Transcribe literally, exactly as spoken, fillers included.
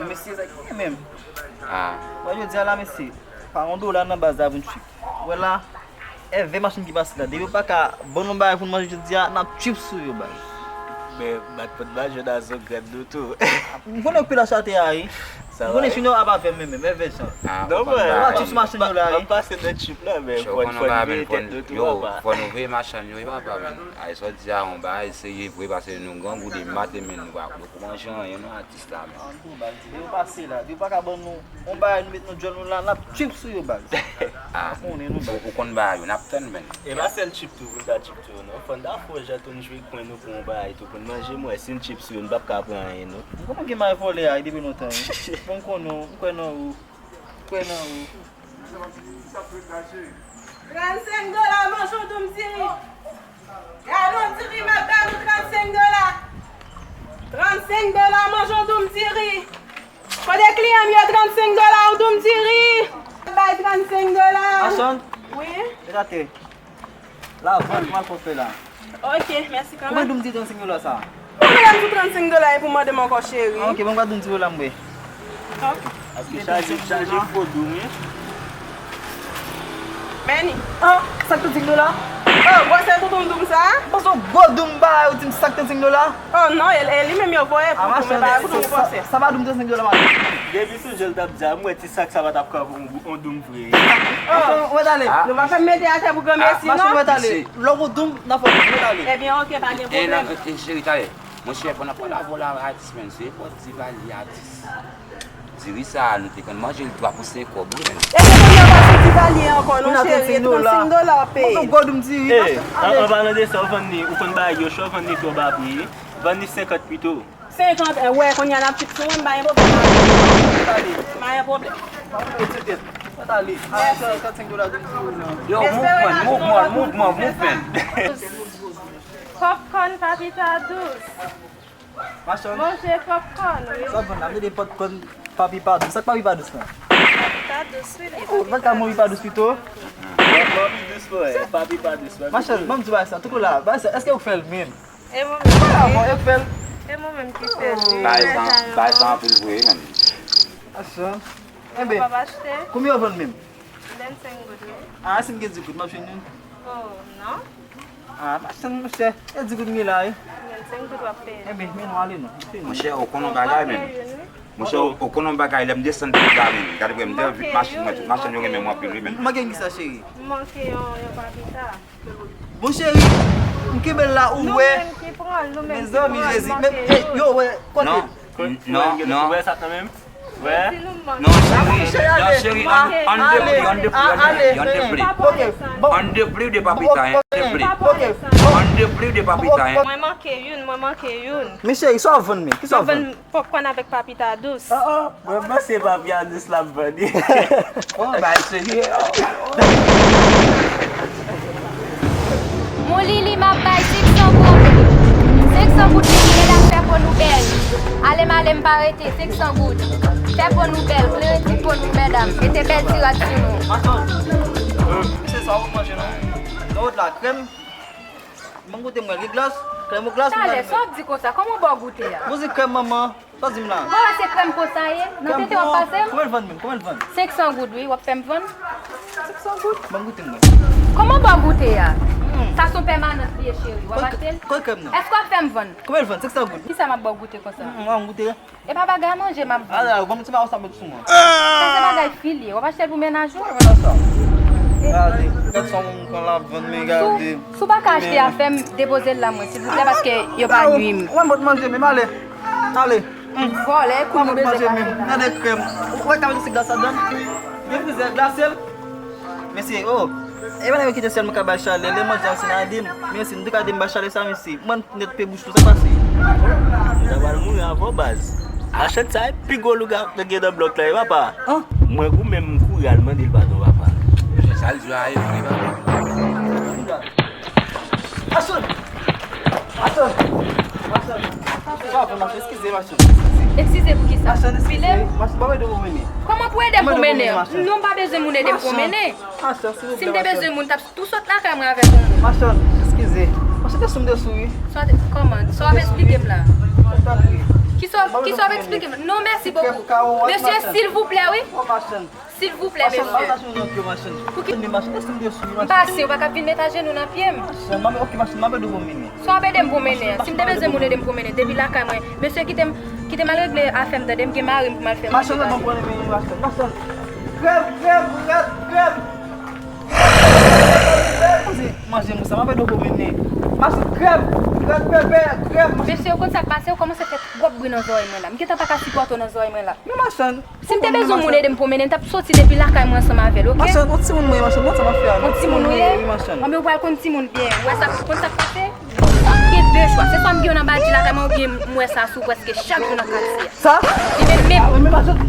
Mesye, sa ki gen menm? Ah. Mwen, jodi a la, mesye, pa yon dola nan baz la pou n trip. Wè la, èvè machann ki pase la. Depi yo pa ka ban nou bagay pou n manje jodi a, n ap trip sou yo, baz. Men, bat pot ba Jona zo grèd nou tou. M konnen w pil achate a, wi. M konnen Junior ap avè m menm, menm, èvè jan. Ah, non, mwen. N ap trip sou machann yo la, wi. M ap pase nan trip la, men fò n, fò n veye tèt nou tou, papa. Fò nou veye machann yo, wi, papa, men. Ay, sa w di a, yon bagay serye vre, paske nou grangou de maten, men nou pa, nou poko manje anyen, non, atis la, men. An tou, baz, depi yo pase la, depi yo pa ka ban nou yon bagay, nou met nan djòl nou la, n ap trip sou yo, baz. Ah, ou, ou konn bagay yo, n ap tann, men. E pa sèl trip tou, pou n ta trip tou, non. Fò n ta fè yon jan tou n jwe kwen nou pou yon bagay tou, pou n manje, mwen, si n trip sou yo, n p ap ka pran anyen, non. M konnen w gen may vòlè a, depi lontan, wi. Bon, m konnen w, m kwè nan ou. M kwè nan ou. Trannsenk dola, manje yon doum diri. Gade yon diri, m ap ba nou trannsenk dola. Trannsenk dola, manje yon doum diri. Kote kliyan m yo, trannsenk dola yon doum diri. Bay trannsenk dola. Machann? Wi? Ret atè. Lavant, kòman l fè w fè la? Ok, mèsi kanmenm. Konbyen doum diri trannsenk dola sa? Ou mande m pou trannsenk dola e pou mande m ankò, cheri? Ah, ok, bon, m pral doum diri la m wè. Ok. Paske chaje, chaje fo doum, wi. Men ni. Ah, sa k trannsenk dola? Oh, gwosè toutoun doum sa? Bon, se yon gwo doum ba ou di m sa k trannsenk dola? Oh non, e, e li menm yo voye pou doum, e pa pou doum gwosè. Sa pa doum trannsenk dola, madanm. Depi sou je l t ap di a, m wè ti sak sa pa t ap ka pou yon, yon doum vre. Oh. Ou mèt ale. Nou pa fè m mete atè pou granmesi, non? Machann, ou mèt ale. Lè w gon doum, n a fè w doum, ou mèt ale. Ebyen, ok, pa gen pwoblèm. E, cheri, talè. Monchè, pandan w ap pale avè w la, atis, men, se nenpòt ti valye atis. Diri sa a, nou te konn manje l twa pou senk kòb, wi, men. Ebyen, kounye a, w pa sou ti valye ankò, non, cheri, e trannsenk dola w ap peye. Bon, gwo doum diri, machann, ale. An palan de sa, w vann li, ou konn bagay yo chè, w vann li twò ba pri, wi. Vann li senkant pito. Senkant, e, wè, kounye a n ap trip sou mwen, m pa gen pwoblèm avè w. Pa gen pwoblèm. Mèsi. Yo, mouvman, mouvman, mouvman, mouvman. Popcorn Papita dous. Machann. Manje popcorn, wi. Sa w vann la, m tande popcorn Papita dous. Sa k Papita dous lan? Papita dous, wi, li. Ou pa ka manje Papita dous pito? Papita dous, wi. Papita dous, wi. Machann, ban m di w bagay sa, tout la, bagay sa, èske ou fè l menm? E mwen menm ki fè l. E mwen menm ki fè l, wi. Bagay sa, bagay sa anpil vre, menm. Machann. Enben, konbyen yo vann menm? Vennsenk goud, wi. Ah, si m gen di goud, m ap jwenn youn? Oh, non. Ah, machann, monchè, e di goud m gen la, wi. Vennsenk goud w ap peye. Enben, men nou ale, non. Monchè, ou konn yon bagay, menm. Monchè, ou konn yon bagay, lè m desann pit la, menm. Gade, m te anvi machin, mwen, tout machann yo renmen mwen anpil, wi, menm. Manke m kisa, cheri? M manke yon, yon papita. Bon, cheri, m kenbe l la, ou wè. Nou menm ki pran l, nou menm ki pran l, Jezi. Mezanmi, men, ey, yo, wè, kote l? Non, non, non. Ou wè sa kanmenm? Wè? Non, cheri, non, cheri, ann, ann de pri, ann de pri, ann de pri, ann de pri. Ann de pri de papita, hein, ann de pri. Ann de pri de papita, hein. Mwen manke youn, mwen manke youn. Men cheri, sa w ap vann, men? Kisa w ap vann? Popcorn avèk papita dous. Oh, oh, mwen panse papita dous l ap vann. Oh, bay serye. Mon Lili, m ap bay senk san goud. Senk san goud li ye, l ap fè po nou bèl. Ale m ale, m pa rete, senk san goud. Fè po nou bèl, klere ti po nou, medam. Mete bèl ti rad sou nou. Machann, misye sa w manje non? Nan wòt la, krèm. Ban m goute m wè, gen glas? Krèm ou glas? Talè, sa w ap di konsa? Kòman w ba w goute a? Mwen di krèm manman. Sa w di m la? Bon, se krèm po sa ye? Nan tete w ap pase m? Konbyen l vann menm? Konbyen l vann? Senk san goud, wi. W ap fè m vann? Senk san goud? Ban m goute m wè. Kòman w ba w goute a? Sa se yon pèmanans li ye, cheri. W ap achte l? Kote krèm nan? Èske w ap fè m vann? Konbyen l vann? Senk san goud. Kisa m ap ba w goute konsa? Ban m goute. E pa bagay manje m ap vann. Ala, ou ban m ti bagay sa met sou mwen. Sa se bagay fi l ye. W ap achte l pou mennaj ou? Sa mennaj sa? Gade, gad sa yon moun pran l ap vann, men gade. Si w pa ka achte a, fè m depoze l la mwen, silvouplè, paske yo pa nwi m. Ou pa pot manje menm, ale. Ale. Vòlè, kou nou bezwen manje menm. Gade krèm. Ou wè ka mete ti glas ladan? Gen frizè, glase l. Mesye, oh. E pa nèg yo kite sèlman ka bay chalè, lè manje a se nan di m. Mesye, m te ka di m bay chalè sa, mesye. Mwen nèt pe bouch tou, sa k pase? Ou ta pral mouri avè w, baz. Machann sa e pi gwo lougawou k te gen nan blòk la, wi, papa. Mwen goumen m kouri al mande l padon, papa. Sa l di a e vre, papa. Machann! Machann! Machann! Sa w ap fè, machann? Eskize, machann. Eskize pou kisa? Machann, eskize. Machann, ban m ede w pou mennen. Kòman pou ede m pou mennen? Non, m pa bezwen moun ede m pou mennen. Machann, silvouplè, machann. Si m te bezwen moun, t ap tou sot lakay mwen avèk yon moun. Machann, eskize. Machann, te sou m te sou, wi. Sa w te, kòman? Sa w ap esplike m la? Tanpri. Kisa, kisa w ap eksplike m? Non, mèsi bokou. Mesye, silvouplè, wi. Silvouplè, mesye. Pou ki? M pase, ou pa ka vin met ajenou nan pye m. Sa w ap ede m pwomennen an? Si m te bezwen moun ede m pwomennen, depi lakay mwen, mesye, kite m, kite m al regle afè m, tande, m gen mari m pou m al fè manje. Manje, manje moun sa, m ap ede w pwomennen. Masin krèb, krèb, krèb, krèb. Mesye, ou konn sa k pase, ou kòmanse fè twòp bri nan zòrèy mwen la. M gentan pa ka sipòte w nan zòrèy mwen la. Men machann, si m te bezwen moun ede m pwomennen, m t ap soti depi lakay mwen ansanm avè l, oke? Machann, yon timoun mwen, machann, bon sa m ap fè a. Yon timoun ou ye? Wi, machann. Anben, ou pral konn timoun byen. Ou wè sa, ou konn sa k pase? Gen de chwa. Se swa m gen yon nan badji lakay mwen, oubyen m wè sa sou prèske chak jou nan katye a. Sa? Li menm menm. Men machann.